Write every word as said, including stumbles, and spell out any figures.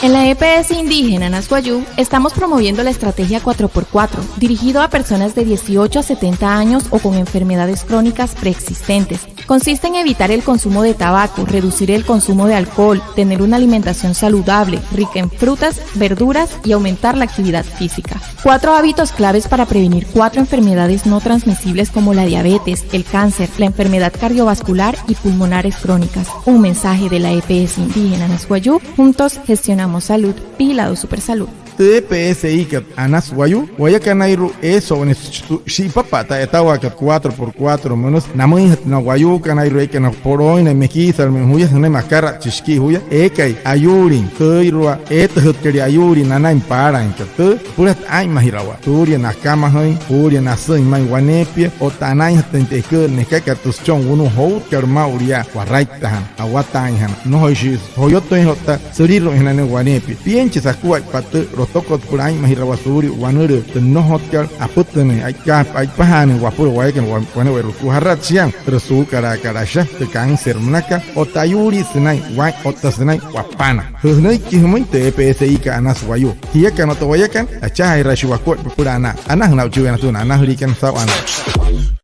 En la E P S indígena Anas Wayuu estamos promoviendo la estrategia cuatro por cuatro, dirigido a personas de dieciocho a setenta años o con enfermedades crónicas preexistentes. Consiste en evitar el consumo de tabaco, reducir el consumo de alcohol, tener una alimentación saludable, rica en frutas, verduras y aumentar la actividad física. Cuatro hábitos claves para prevenir cuatro enfermedades no transmisibles como la diabetes, el cáncer, la enfermedad cardiovascular y pulmonares crónicas. Un mensaje de la E P S indígena Anas Wayuu. Juntos gestionamos salud. Vigilado Supersalud. Tü E P S I kat Anas Wayuu wayakanairua, eesü wane shi'ipapa'a tü a'yatawaakat cuatro por cuatro münüsü, namüinjatü na wayuukanairua eekai na polooin, na mekiisalümüin juya sünainmüin akaratshi shikii juya, eekai ayuulin jüirua, eetüjütkalia ayuulin nanain paalainkat. Tü süpülajatü aa'inmajirawaa suulia nakamajüin, suulia nasüin ma'i waneepia otta anainjatüin tü eküülü nekakat tü süchon wunu'u joutkalü maa'ulu yaa waraittüin awataainjana, nnojoishii joyotüinjana otta süliru'uinjana ne'e waneepia. Pienchi sakuaippa tü lotokot süpüla aa'inmajirawaa suulia wanülüü tü nnojotkat apütünüin, a'ipajaanüin wapüla wayakana wane'ewai lukuu. Jarat shia türa suukalaakat asha, tü cáncer münakat otta ayuulii sünain waa'in otta sünain wapana. Jünüiki jümüin tü E P S I kat Anas Wayuu. Jiakana otta wayakana, achajaajiraashii wakuaippa süpüla anaa. Anajüna aa'uchii waya natüma na anajüliikana saa'u anaa.